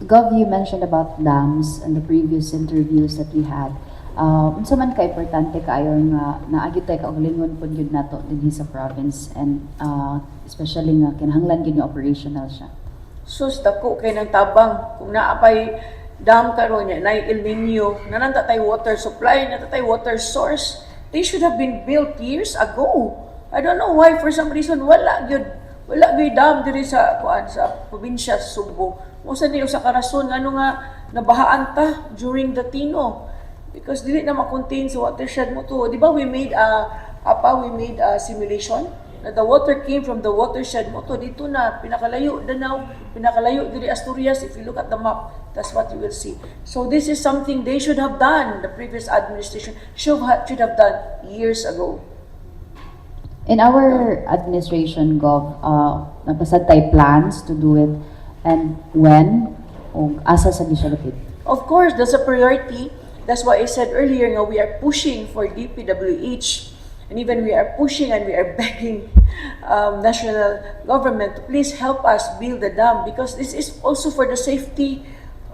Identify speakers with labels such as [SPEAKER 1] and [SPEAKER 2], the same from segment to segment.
[SPEAKER 1] Gov, you mentioned about dams in the previous interviews that we had. Unsa man ka importante kaayo nga naa gyud tay kaugalingon pud gyud nato dinhi sa province and especially nga kinahanglan gyud nga operational siya?
[SPEAKER 2] Sus, dako kay ng tabang. Kung naa pay dam karon niya, nay El Nino, naa na tay water supply, naa tay water source. They should have been built years ago. I don't know why, for some reason, wala gyud wala gyud dam diri sa kuan, sa probinsya sa Sugbo. Mao sa ni usa ka rason ngano nga nabahaan ta during the Tino. Because dili na ma-contain sa watershed mo to. Di ba we made a simulation na the water came from the watershed mo to dito na pinakalayo Danao, pinakalayo diri Asturias. If you look at the map, that's what you will see. So this is something they should have done. The previous administration should have done years ago.
[SPEAKER 1] In our administration, Gov, naa pa sad tay plans to do it and when o asa sa siya lupit?
[SPEAKER 2] Of course, that's a priority. That's why I said earlier nga we are pushing for DPWH and even we are pushing and we are begging national government to please help us build the dam because this is also for the safety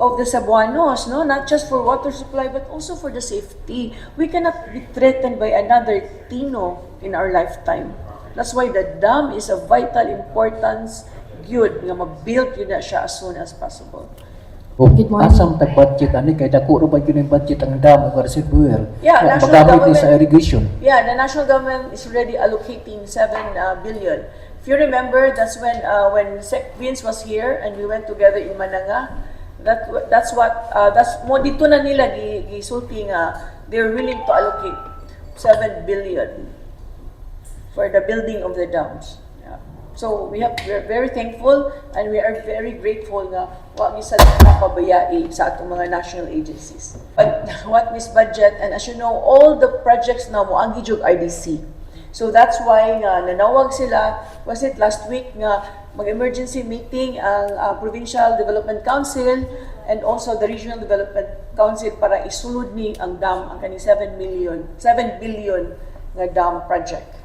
[SPEAKER 2] of the Cebuanos, no? Not just for water supply but also for the safety. We cannot be threatened by another Tino in our lifetime. That's why the dam is of vital importance gyud nga ma-build gyud na siya as soon as possible.
[SPEAKER 3] Oh,
[SPEAKER 4] Good morning.
[SPEAKER 3] Asa man tag budget ani kay dako ra ba gyud ang budget ang dam ug reservoir?
[SPEAKER 2] Yeah,
[SPEAKER 3] Nga
[SPEAKER 2] national
[SPEAKER 3] magamit ni
[SPEAKER 2] government
[SPEAKER 3] sa irrigation.
[SPEAKER 2] Yeah, the national government is already allocating 7 billion. If you remember, that's when Sec Vince was here and we went together in Mananga. That's mo dito na nila gi gisulti nga they're willing to allocate 7 billion for the building of the dams. Yeah. So we're very thankful and we are very grateful nga wa mi sad napabayai sa atong mga national agencies. But what Miss Budget, and as you know, all the projects na moagi jud RDC. So that's why nga nanawag sila, was it last week, nga mag-emergency meeting ang Provincial Development Council and also the Regional Development Council para isulod ni ang dam, ang kani 7 million, 7 billion nga dam project.